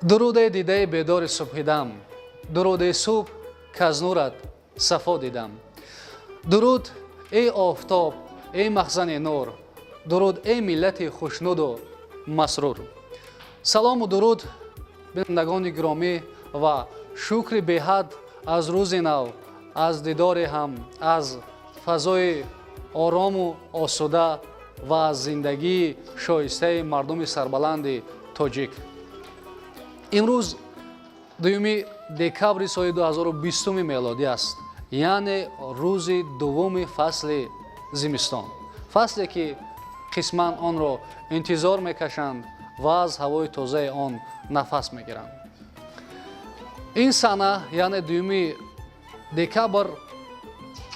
Дуруде дидаи бедори субҳидам, дуруди субҳ, ки аз нурат сафо дидам. Дуруд, эй офтоб, эй махзани нур, дуруд, эй миллати хушнуду масрур. Салому дуруд, бинандагони гиромӣ, ва шукри беҳад аз рӯзи нав, аз дидори ҳам, аз фазои орому осуда ва аз зиндагии шоистаи мардуми сарбаланди тоҷик. Имрӯз 2 декабри соли 2020 мелодӣ аст, яъне рӯзи дуввуми фасли зимистон, фасле ки қисман онро интизор мекашанд ва аз ҳавои тозаи он нафас мегиранд. Ин сана, яъне 2 декабр,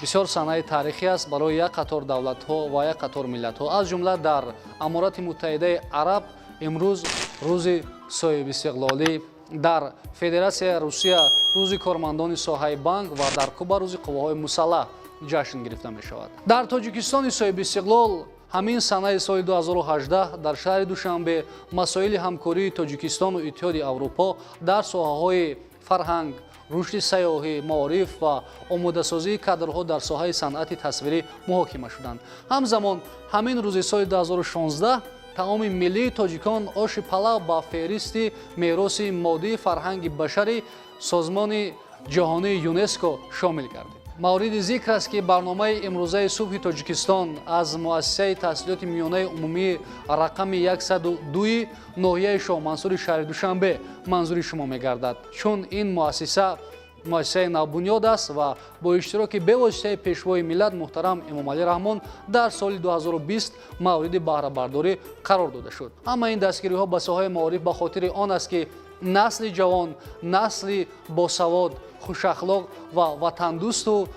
бисёр санаи таърихӣ аст барои як қатор давлатҳо ва як қатор миллатҳо. Аз ҷумла дар Аморати Муттаҳидаи Араб имрӯз рӯзи соҳибистиқлолӣ, дар Федератсияи Русия рӯзи кормандони соҳаи банк ва дар Куба рӯзи қувваҳои мусаллаҳ ҷашн гирифта мешавад. Дар Тоҷикистони соҳибистиқлол ҳамин санаи соли 2018 дар шаҳри Душанбе масоили ҳамкории Тоҷикистону Иттиҳоди Аврупо дар соҳаҳои фарҳанг, рушди сайёҳӣ, маориф ва омодасозии кадрҳо дар соҳаи санъати тасвирӣ муҳокима шуданд. Ҳамзамон ҳамин рӯзи соли 2016 таоми миллии тоҷикон оши палав ба феҳристи мероси моддии фарҳанги башари Созмони ҷаҳонии ЮНЕСКО шомил гардид. Мавриди зикр аст, ки барномаи имрӯзаи «Субҳи Тоҷикистон» аз муассисаи таҳсилоти миёнаи умумии рақами 102 ноҳияи Шоҳмансури шаҳри Душанбе манзури шумо мегардад, чун ин муассиса муассисаи навбунёд аст ва бо иштироки бевоситаи Пешвои миллат муҳтарам Эмомалӣ Раҳмон дар соли 2020 мавриди баҳрабардорӣ қарор дода шуд. Ҳама ин дастгириҳо ба соҳаи маориф ба хотири он аст, ки насли ҷавон, насли босавод, хушахлоқ ва ватандӯсту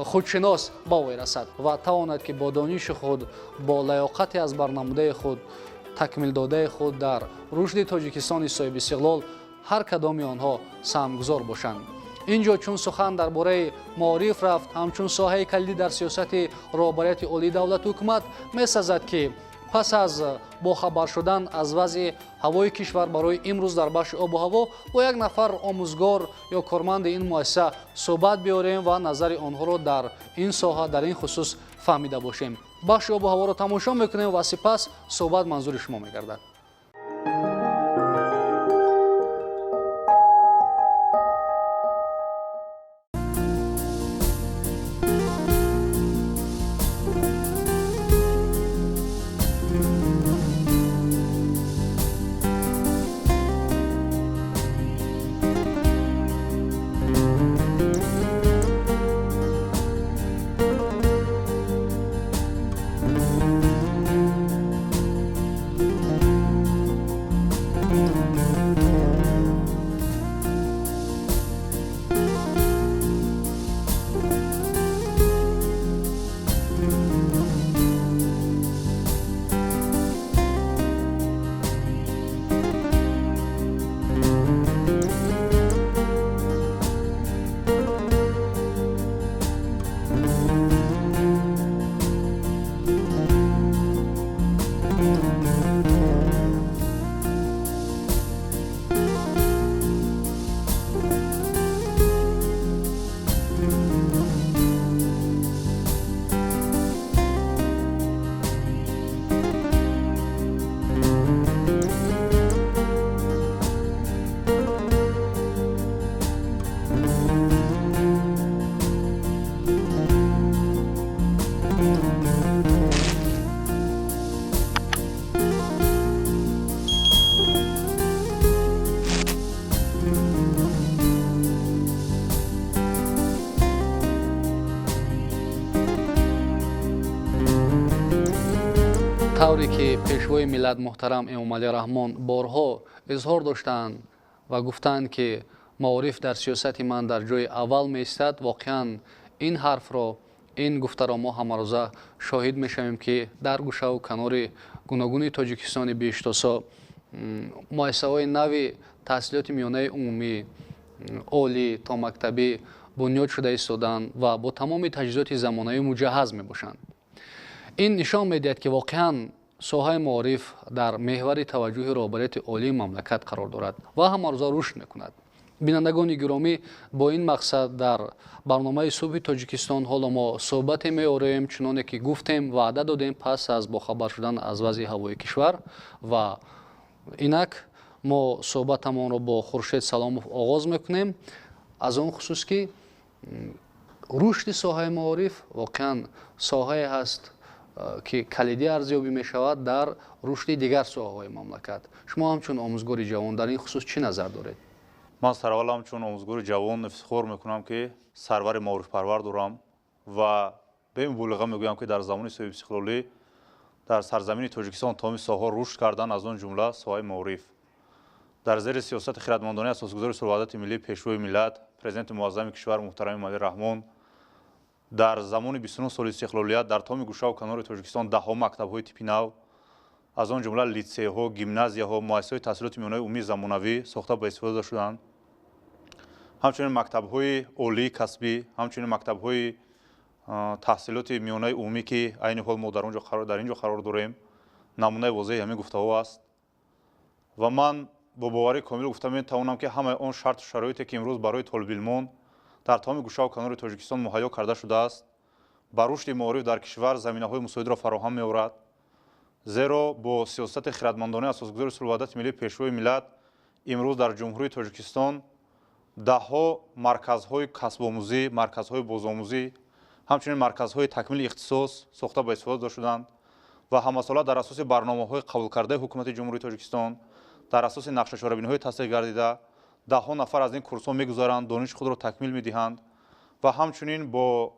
худшинос ба вой расад ва тавонад, ки бо дониши худ, бо лаёқати аз барнамудаи худ, такмилдодаи худ дар рушди Тоҷикистони соҳибистиқлол ҳар кадоми онҳо саҳмгузор бошанд. Ин ҷо чун сухан дар бораи маориф рафт, ҳамчун соҳаи калидӣ дар сиёсати роҳбарияти олии давлату ҳукумат, месазад, ки пас аз бохабар шудан аз вазъи ҳавои кишвар барои имрӯз дар бахши обу ҳаво бо як нафар омӯзгор ё корманди ин муассиса суҳбат биёрем ва назари онҳоро дар ин соҳа, дар ин хусус фаҳмида бошем. Бахши обу ҳаворо тамошо мекунем ва сипас суҳбат манзури шумо мегардад. Тавре ки Пешвои миллат муҳтарам Эмомалӣ Раҳмон борҳо изҳор доштанд ва гуфтанд, ки маориф дар сиёсати ман дар ҷои аввал меистад, воқеан ин ҳарфро, ин гуфтаро мо ҳамарӯза шоҳид мешавем, ки дар гӯшаву канори гуногуни Тоҷикистони биҳиштосо муассисаҳои нави таҳсилоти миёнаи умумӣ, олӣ, томактабӣ бунёд шуда истоданд ва бо тамоми таҷҳизоти замонавӣ муҷаҳҳаз мебошанд. Ин нишон медиҳад, ки воқеан Соҳаи маориф дар меҳвари таваҷҷӯҳи роҳбарияти олии мамлакат қарор дорад ва ҳамарӯза рушд мекунад. Бинандагони гиромӣ, бо ин мақсад дар барномаи Субҳи Тоҷикистон ҳоло мо суҳбате меорем, чуноне ки гуфтем, ваъда додем пас аз бохабар шудан аз вазъи ҳавои кишвар. Ва инак мо суҳбатамонро бо Хуршед Саломов оғоз мекунем аз он хусус, ки рушди соҳаи маориф воқеан соҳае ҳаст, ки калидӣ арзёбӣ мешавад дар рушди дигар соҳаҳои мамлакат. Шумо ҳамчун омӯзгори ҷавон дар ин хусус чӣ назар доред? Ман сараввал ҳамчун омӯзгори ҷавон ифтихор мекунам, ки сарвари маорифпарвар дорам ва бемуболиға мегӯям, ки дар замони соҳибистиқлолӣ дар сарзамини Тоҷикистон тамоми соҳаҳо рушд карданд, аз он ҷумла соҳаи маориф. Дар зери сиёсати хиратмандонаи асосгузори сулҳу ваҳдати миллӣ, Пешвои миллат, Президенти муаззами кишвар муҳтарами Эмомалӣ Раҳмон, дар замони 29 соли истиқлолият дар тамоми гӯшаву канори Тоҷикистон даҳҳо мактабҳои типи нав, аз он ҷумла литсейҳо, гимназияҳо, муассисаҳои таҳсилоти миёнаи умумии замонавӣ сохта ба истифода дода шуданд. Ҳамчунин мактабҳои олии касбӣ, ҳамчунин мактабҳои таҳсилоти миёнаи умумӣ, ки айни ҳол мо дар ин ҷо қарор дорем, намунаи возеҳи ҳамин гуфтаҳо аст. Ва ман бо боварии комил гуфта метавонам, ки ҳамаи он шарту шароите, ки имрӯз барои толибилмон дар тамоми гӯшаву канори Тоҷикистон муҳайё карда шудааст, ба рушди маориф дар кишвар заминаҳои мусоидро фароҳам меорад. Зеро бо сиёсати хиратмандонаи асосгузори сулҳу ваҳдати миллӣ, Пешвои миллат, имрӯз дар Ҷумҳурии Тоҷикистон даҳҳо марказҳои касбомӯзӣ, марказҳои бозомӯзӣ, ҳамчунин марказҳои такмили ихтисос сохта ба истифода дода шуданд ва ҳамасола дар асоси барномаҳои қабулкардаи Ҳукумати Ҷумҳурии Тоҷикистон, дар асоси нақшачорабиниҳои тасдиқ гардида, даҳҳо нафар аз ин курсҳо мегузаранд, дониши худро такмил медиҳанд ва ҳамчунин бо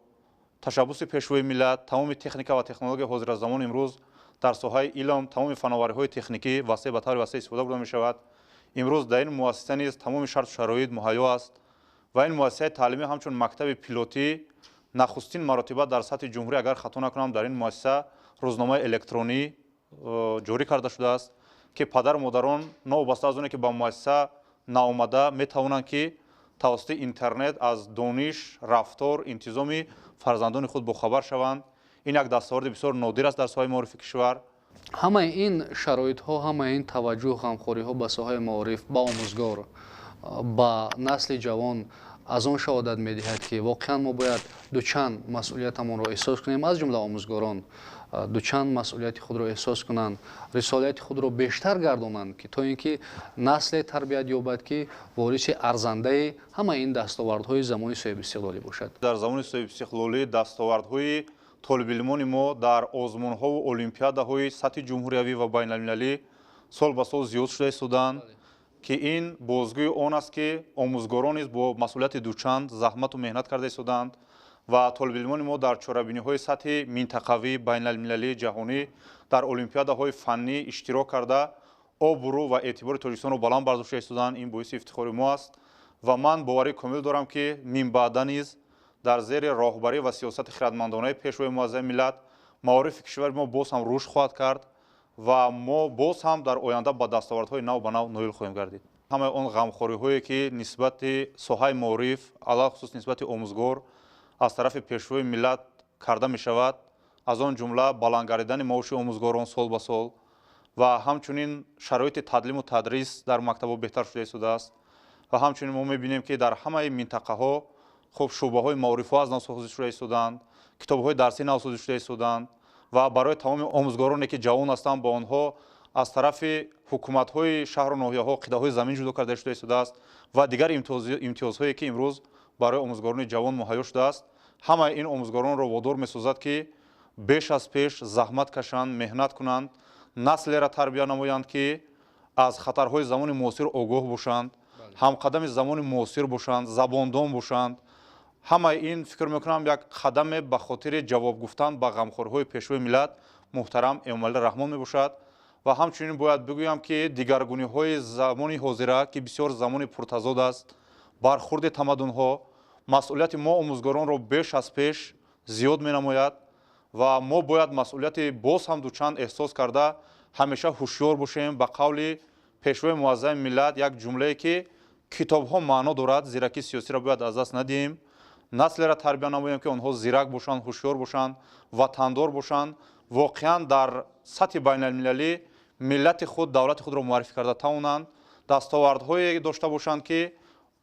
ташаббуси Пешвои миллат тамоми техника ва технологияи ҳозиразамон имрӯз дар соҳаи илм, тамоми фановариҳои техникӣ васеъ ба таври васеъ истифода бурда мешавад. Имрӯз дар ин муассиса низ тамоми шарту шароит муҳайё аст ва ин муассисаи таълимӣ ҳамчун мактаби пилотӣ нахустин маротиба дар сатҳи ҷумҳурӣ, агар хато накунам, дар ин муассиса рӯзномаи электронӣ ҷорӣ карда шудааст, ки падару модарон новобаста аз оне, ки ба муассиса наомада, метавонанд, ки тавассути интернет аз дониш, рафтор, интизоми фарзандони худ бохабар шаванд. Ин як дастоварди бисёр нодир аст дар соҳаи маорифи кишвар. Ҳамаи ин шароитҳо, ҳамаи ин таваҷҷӯҳ, ғамхориҳо ба соҳаи маориф, ба омӯзгор, ба насли ҷавон аз он шаҳодат медиҳад, ки воқеан мо бояд дучанд масъулиятамонро эҳсос кунем, аз ҷумла омӯзгорон дучанд масъулияти худро эҳсос кунанд, рисолияти худро бештар гардонанд, ки то ин ки насле тарбият ёбад, ки вориси арзандаи ҳамаи ин дастовардҳои замони соҳибистиқлолӣ бошад. Дар замони соҳибистиқлолӣ дастовардҳои толибилмони мо дар озмунҳову олимпиадаҳои сатҳи ҷумҳуриявӣ ва байналмилалӣ сол ба сол зиёд шуда истодаанд, ки ин бозгӯи он аст, ки омӯзгорон низ бо масъулияти дучанд заҳмату меҳнат карда истодаанд ва толибилмони мо дар чорабиниҳои сатҳи минтақавӣ, байналмилалӣ, ҷаҳонӣ дар олимпиадаҳои фаннӣ иштирок карда, обрӯ ва эътибори Тоҷикистонро баланд бардошта истодаанд. Ин боиси ифтихори мо аст ва ман боварии комил дорам, ки минбаъда низ дар зери роҳбарӣ ва сиёсати хиратмандонаи Пешвои муаззами миллат маорифи кишвари мо боз ҳам рушд хоҳад кард ва мо боз ҳам дар оянда ба дастовардҳои нав ба нав ноил хоҳем гардид. Ҳамаи он ғамхориҳое, ки нисбати соҳаи маориф, алалхусус нисбати омӯзгор аз тарафи Пешвои миллат карда мешавад, аз он ҷумла баланд гардидани маоши омӯзгорон сол ба сол ва ҳамчунин шароити таълиму тадрис дар мактабҳо беҳтар шуда истодааст ва ҳамчунин мо мебинем, ки дар ҳамаи минтақаҳо хуб шӯъбаҳои маорифҳо аз навсозӣ шуда истодаанд, китобҳои дарсӣ навсозӣ шуда истодаанд ва барои тамоми омӯзгороне, ки ҷавон ҳастанд, ба онҳо аз тарафи ҳукуматҳои шаҳру ноҳияҳо қитъаҳои замин ҷудо карда шуда истодааст ва дигар имтиёзҳое, ки имрӯз барои омӯзгорони ҷавон муҳайё шудааст. Ҳамаи ин омӯзгоронро водор месозад, ки беш аз пеш заҳмат кашанд, меҳнат кунанд, наслеро тарбия намоянд, ки аз хатарҳои замони муосир огоҳ бошанд, ҳамқадами замони муосир бошанд, забондон бошанд. Ҳамаи ин фикр мекунам як қадаме ба хотири ҷавоб гуфтан ба ғамхориҳои Пешвои миллат муҳтарам Эмомалӣ Раҳмон мебошад. Ва ҳамчунин бояд бигӯям, ки дигаргуниҳои замони ҳозира, ки бисёр замони пуртазод аст, бархурди тамаддунҳо масъулияти мо омӯзгоронро беш аз пеш зиёд менамояд ва мо бояд масъулияти боз ҳам дучанд эҳсос карда ҳамеша ҳушёр бошем. Ба қавли Пешвои муаззами миллат як ҷумлае, ки китобҳо маъно дорад, зиракии сиёсиро бояд аз даст надиҳем, наслеро тарбия намоем, ки онҳо зирак бошанд, ҳушёр бошанд, ватандор бошанд воқеан дар сатҳи байналмилалӣ миллати худ, давлати худро муаррифӣ карда тавонанд, дастовардҳое дошта бошанд, ки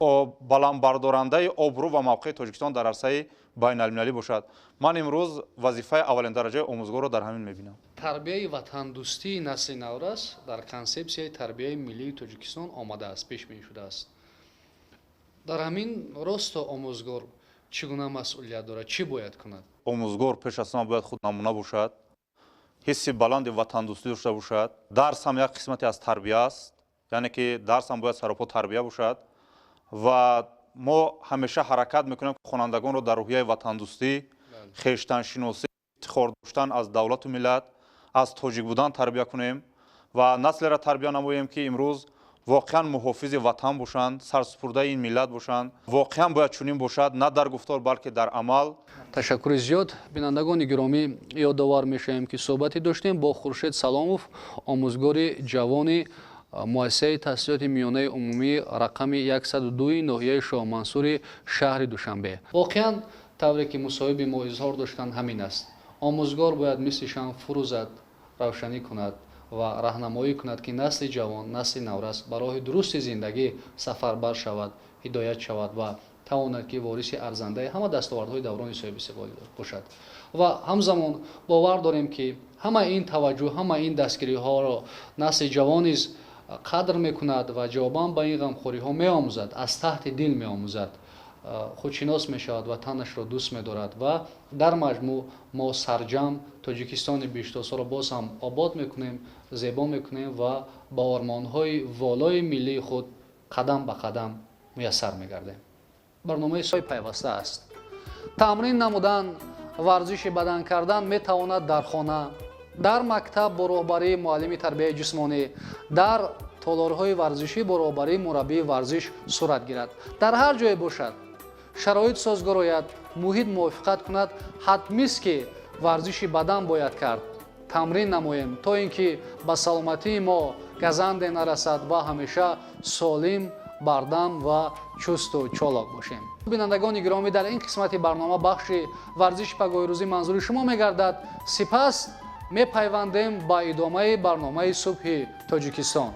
баландбардорандаи обрӯ ва мавқеи Тоҷикистон дар арсаи байналмилалӣ бошад. Ман имрӯз вазифаи аввалин дараҷаи омӯзгорро дар ҳамин мебинам. Тарбияи ватандӯстии насли наврас дар консепсияи тарбияи миллии Тоҷикистон омадааст, пешбинӣ шудааст. Дар ҳамин росто омӯзгор чӣ гуна масъулият дорад, чӣ бояд кунад? Омӯзгор пеш аз ҳама бояд худ намуна бошад, ҳисси баланди ватандӯстӣ дошта бошад. Дарс ҳам як қисмате аз тарбия аст, яъне ки дарс ҳам бояд саропо тарбия бошад ва мо ҳамеша ҳаракат мекунем, ки хонандагонро дар рӯҳияи ватандӯстӣ, хештаншиносӣ, ифтихор доштан аз давлату миллат, аз тоҷик будан тарбия кунем ва наслеро тарбия намоем, ки имрӯз воқеан муҳофизи ватан бошанд, сарсупурдаи ин миллат бошанд. Воқеан бояд чунин бошад, на дар гуфтор, балки дар амал. Ташаккури зиёд. Бинандагони гиромӣ, ёдовар мешавем, ки суҳбате доштем бо Хуршед Саломов, омӯзгори ҷавони муассисаи таҳсилоти миёнаи умумӣ рақами 102 ноҳияи Шоҳмансури шаҳри Душанбе. Воқеан тавре ки мусоҳиби мо изҳор доштанд, ҳамин аст. Омӯзгор бояд мисли шамъ фурӯзад, равшанӣ кунад ва раҳнамоӣ кунад, ки насли ҷавон, насли наврас ба роҳи дурусти зиндагӣ сафарбар шавад, ҳидоят шавад ва тавонад, ки вориси арзандаи ҳама дастовардҳои даврони соҳибистиқлолӣ бошад. Ва ҳамзамон бовар дорем, ки ҳама ин таваҷҷӯҳ, ҳама ин дастгириҳоро насли ҷавон низ қадр мекунад ва ҷавобан ба ин ғамхориҳо меомӯзад, аз таҳти дил меомӯзад, худшинос мешавад ва танашро дӯст медорад ва дар маҷмӯъ мо сарҷам Тоҷикистони биҳиштосоро боз ҳам обод мекунем, зебо мекунем ва ба ормонҳои волои миллии худ қадам ба қадам муяссар мегардем. Барномаи сои пайваста аст. Тамрин намудан, варзиши бадан кардан метавонад дар хона, дар мактаб бо роҳбарии муаллими тарбияи ҷисмонӣ, дар толорҳои варзишӣ бо роҳбарии мураббии варзиш сурат гирад. Дар ҳар ҷое бошад, шароит созгор ояд, муҳит мувофиқат кунад, ҳатмист, ки варзиши бадан бояд кард. Тамрин намоем, то ин ки ба саломатии мо газанде нарасад ва ҳамеша солим, бардам ва чусту чолок бошем. Бинандагони гиромӣ, дар ин қисмати барнома бахши варзиши пагоҳирӯзӣ манзури шумо мегардад. Сипас мепайвандем ба идомаи барномаи субҳи Тоҷикистон.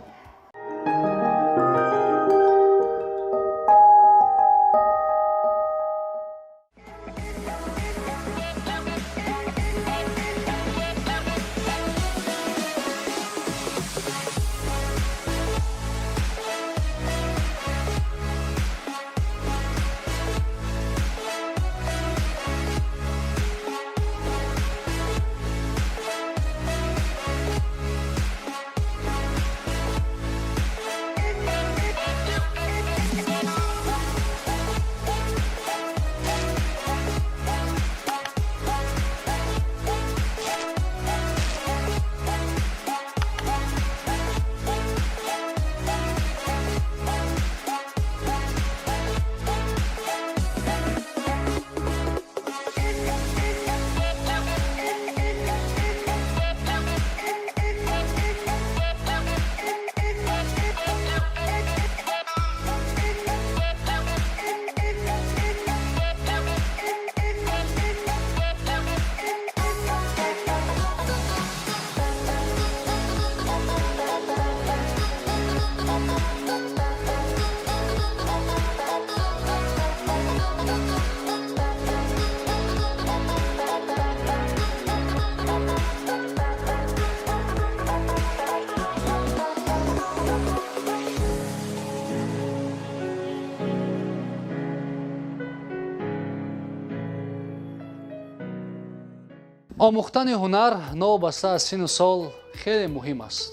Омӯхтани ҳунар новобаста аз синну сол хеле муҳим аст.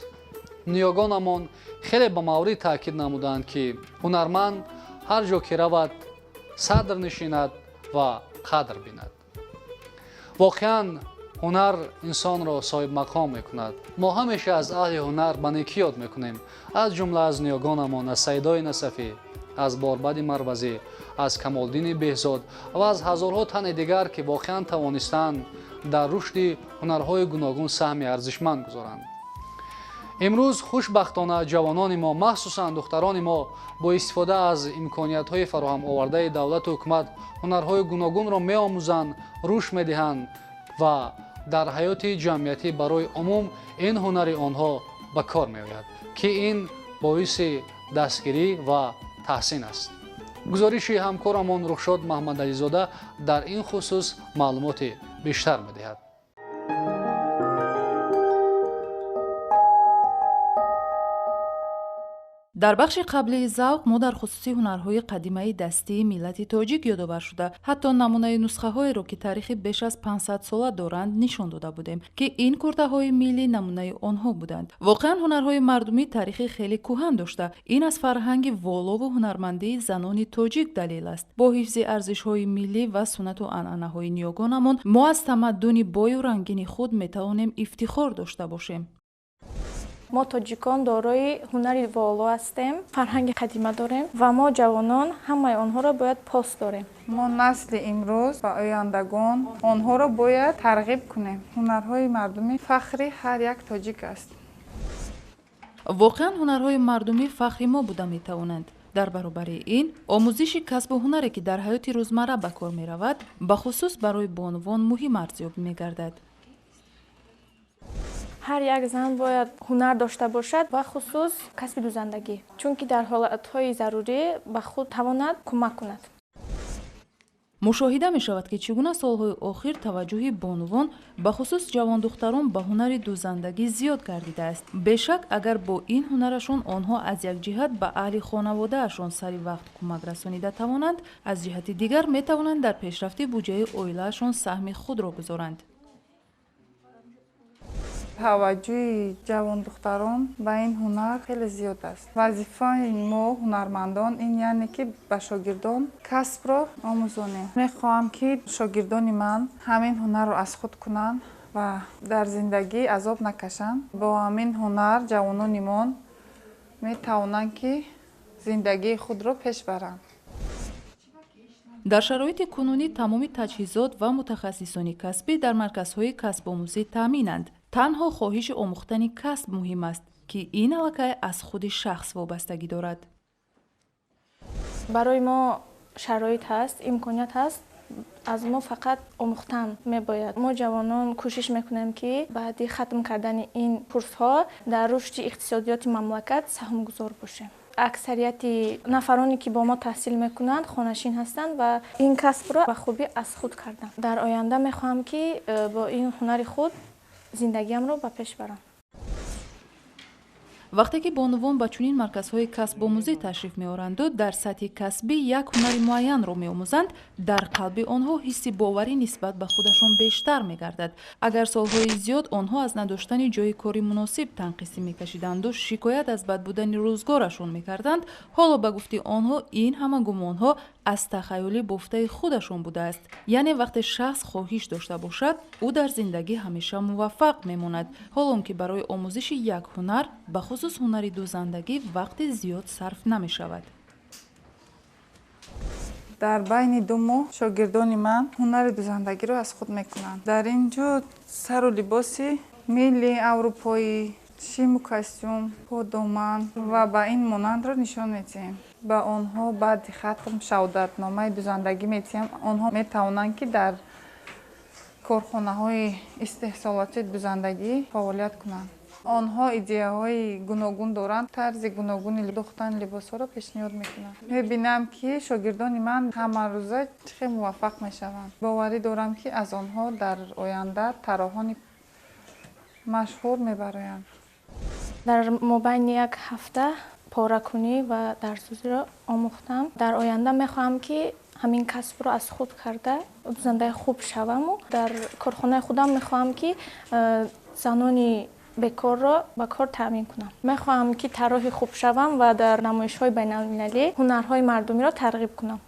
Ниёгонамон хеле ба маврид таъкид намуданд, ки ҳунарманд ҳар ҷо ки равад, садр нишинад ва қадр бинад. Воқеан ҳунар инсонро соҳибмақом мекунад. Мо ҳамеша аз аҳли ҳунар ба некӣ ёд мекунем, аз ҷумла аз ниёгонамон, аз Саидои Насафӣ, аз Борбади Марвазӣ, аз Камолдини Беҳзод ва аз ҳазорҳо тани дигар, ки воқеан тавонистанд дар рушди ҳунарҳои гуногун саҳми арзишманд гузоранд. Имрӯз хушбахтона ҷавонони мо, махсусан духтарони мо, бо истифода аз имкониятҳои фароҳам овардаи давлату ҳукумат ҳунарҳои гуногунро меомӯзанд, рушд медиҳанд ва Дар ҳаёти ҷамъиятӣ барои умум ин ҳунари онҳо ба кор меояд, ки ин боиси дастгирӣ ва таҳсин аст. Гузориши ҳамкорамон Рухшод Маҳмадализода дар ин хусус маълумоти бештар медиҳад. Дар бахши қаблии завқ мо дар хусуси ҳунарҳои қадимаи дастии миллати тоҷик ёдовар шуда, ҳатто намунаи нусхаҳоеро, ки таърихи беш аз 500 сола доранд, нишон дода будем, ки ин куртаҳои миллӣ намунаи онҳо буданд. Воқеан ҳунарҳои мардумӣ таърихи хеле кӯҳан дошта, ин аз фарҳанги волову ҳунармандии занони тоҷик далел аст. Бо ҳифзи арзишҳои миллӣ ва суннату анъанаҳои ниёгонамон мо аз тамаддуни бою рангини худ метавонем ифтихор дошта бошем. Мо тоҷикон дорои ҳунари воло ҳастем, фарҳанги қадима дорем ва мо ҷавонон ҳамаи онҳоро бояд пос дорем. Мо насли имрӯз ва ояндагон онҳоро бояд тарғиб кунем. Ҳунарҳои мардумӣ фахри ҳар як тоҷик аст. Воқеан ҳунарҳои мардумӣ фахри мо буда метавонанд. Дар баробари ин, омӯзиши касбу ҳунаре, ки дар ҳаёти рӯзмарра ба кор меравад, бахусус барои бонувон муҳим арзёб мегардад. Ҳар як зан бояд ҳунар дошта бошад ва хусус касби дӯзандагӣ, чунки дар ҳолатҳои зарурӣ ба худ тавонад кӯмак кунад. Мушоҳида мешавад, ки чӣ гуна солҳои охир таваҷҷӯҳи бонувон, бахусус ҷавондухтарон ба ҳунари дӯзандагӣ зиёд гардидааст. Бешак, агар бо ин ҳунарашон онҳо аз як ҷиҳат ба аҳли хонаводаашон сари вақт кӯмак расонида тавонанд, аз ҷиҳати дигар метавонанд дар пешрафти буҷаи оилаашон саҳми худро гузоранд. Таваҷҷӯҳи ҷавондухтарон ба ин ҳунар хеле зиёд аст. Вазифаи мо ҳунармандон ин яъне ки ба шогирдон касбро омӯзонем. Мехоҳам, ки шогирдони ман ҳамин ҳунарро аз худ кунанд ва дар зиндагӣ азоб накашанд. Бо ҳамин ҳунар ҷавонони мо метавонанд, ки зиндагии худро пеш баранд. Дар шароити кунунӣ тамоми таҷҳизот ва мутахассисони касбӣ дар марказҳои касбомӯзӣ таъминанд. Танҳо хоҳиши омӯхтани касб муҳим аст, ки ин аллакай аз худи шахс вобастагӣ дорад. Барои мо шароит ҳаст, имконият ҳаст, аз мо фақат омӯхтан мебояд. Мо ҷавонон кӯшиш мекунем, ки баъди хатм кардани ин курсҳо дар рушди иқтисодиёти мамлакат саҳмгузор бошем. Аксарияти нафароне, ки бо мо таҳсил мекунанд, хонашин ҳастанд ва ин касбро ба хубӣ аз худ карданд. Дар оянда мехоҳам, ки бо ин ҳунари худ зиндагиамро ба пеш барам. Вақте ки бонувон ба чунин марказҳои касбомӯзӣ ташриф меоранду дар сатҳи касбӣ як ҳунари муайянро меомӯзанд, дар қалби онҳо ҳисси боварӣ нисбат ба худашон бештар мегардад. Агар солҳои зиёд онҳо аз надоштани ҷойи кори муносиб танқисӣ мекашиданду шикоят аз бад будани рӯзгорашон мекарданд, ҳоло ба гуфти онҳо ин ҳама гумонҳо аз тахайюли бофтаи худашон будааст. Яъне вақте шахс хоҳиш дошта бошад, ӯ дар зиндагӣ ҳамеша муваффақ мемонад. Ҳолон ки барои омӯзиши як ҳунар, бахусус ҳунари дӯзандагӣ, вақти зиёд сарф намешавад. Дар байни 2 моҳ шогирдони ман ҳунари дӯзандагиро аз худ мекунанд. Дар ин ҷо сару либоси милли аврупоӣ, шиму костюм, подоман ва ба ин монандро нишон медиҳем. Ба онҳо баъди хатм шаҳодатномаи дӯзандагӣ медиҳем. Онҳо метавонанд, ки дар корхонаҳои истеҳсолотии дӯзандагӣ фаъолият кунанд. Онҳо идеяҳои гуногун доранд, тарзи гуногуни дӯхтани либосҳоро пешниҳод мекунанд. Мебинам, ки шогирдони ман ҳамарӯза чӣ хел муваффақ мешаванд. Боварӣ дорам, ки аз онҳо дар оянда тарроҳони машҳур мебароянд. Дар мобайни як ҳафта поракунӣ ва дарсӯзиро омӯхтам. Дар оянда мехоҳам, ки ҳамин касбро аз худ карда дӯзандаи хуб шаваму дар корхонаи худам мехоҳам, ки занони бекорро ба кор таъмин кунам. Мехоҳам, ки тарроҳи хуб шавам ва дар намоишҳои байналмилалӣ ҳунарҳои мардумиро тарғиб кунам.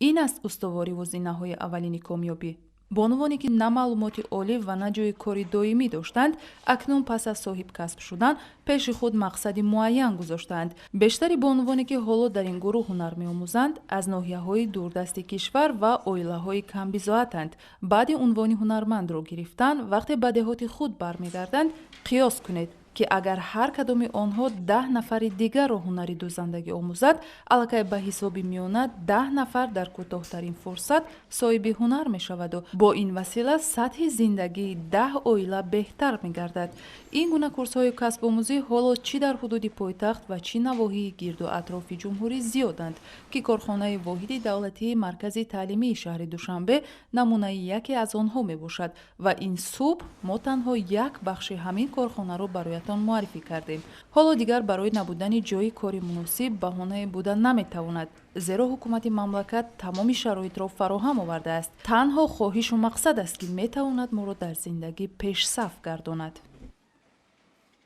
Ин аст устувориву зинаҳои аввалини комёбӣ. Бонувоне, ки на маълумоти олӣ ва на ҷойи кори доимӣ доштанд, акнун пас аз соҳибкасб шудан пеши худ мақсади муайян гузоштаанд. Бештари бонувоне, ки ҳоло дар ин гурӯҳ ҳунар меомӯзанд, аз ноҳияҳои дурдасти кишвар ва оилаҳои камбизоатанд. Баъди унвони ҳунармандро гирифтан, вақте ба деҳоти худ бармегарданд, қиёс кунед, ки агар ҳар кадоми онҳо 10 нафари дигарро ҳунари дӯзандагӣ омӯзад, аллакай ба ҳисоби миёна 10 нафар дар кӯтоҳтарин фурсат соҳиби ҳунар мешаваду бо ин васила сатҳи зиндагии 10 оила беҳтар мегардад. Ин гуна курсҳои касбомӯзӣ ҳоло чӣ дар ҳудуди пойтахт ва чӣ навоҳии гирду атрофи ҷумҳурӣ зиёданд, ки корхонаи воҳиди давлатии маркази таълимии шаҳри Душанбе намунаи яке аз онҳо мебошад. Ва ин субҳ мо танҳо як бахши ҳамин корхонаро бароятон муаррифӣ кардем. Ҳоло дигар барои набудани ҷойи кори муносиб баҳонае буда наметавонад, зеро ҳукумати мамлакат тамоми шароитро фароҳам овардааст. Танҳо хоҳишу мақсад аст, ки метавонад моро дар зиндагӣ пешсаф гардонад.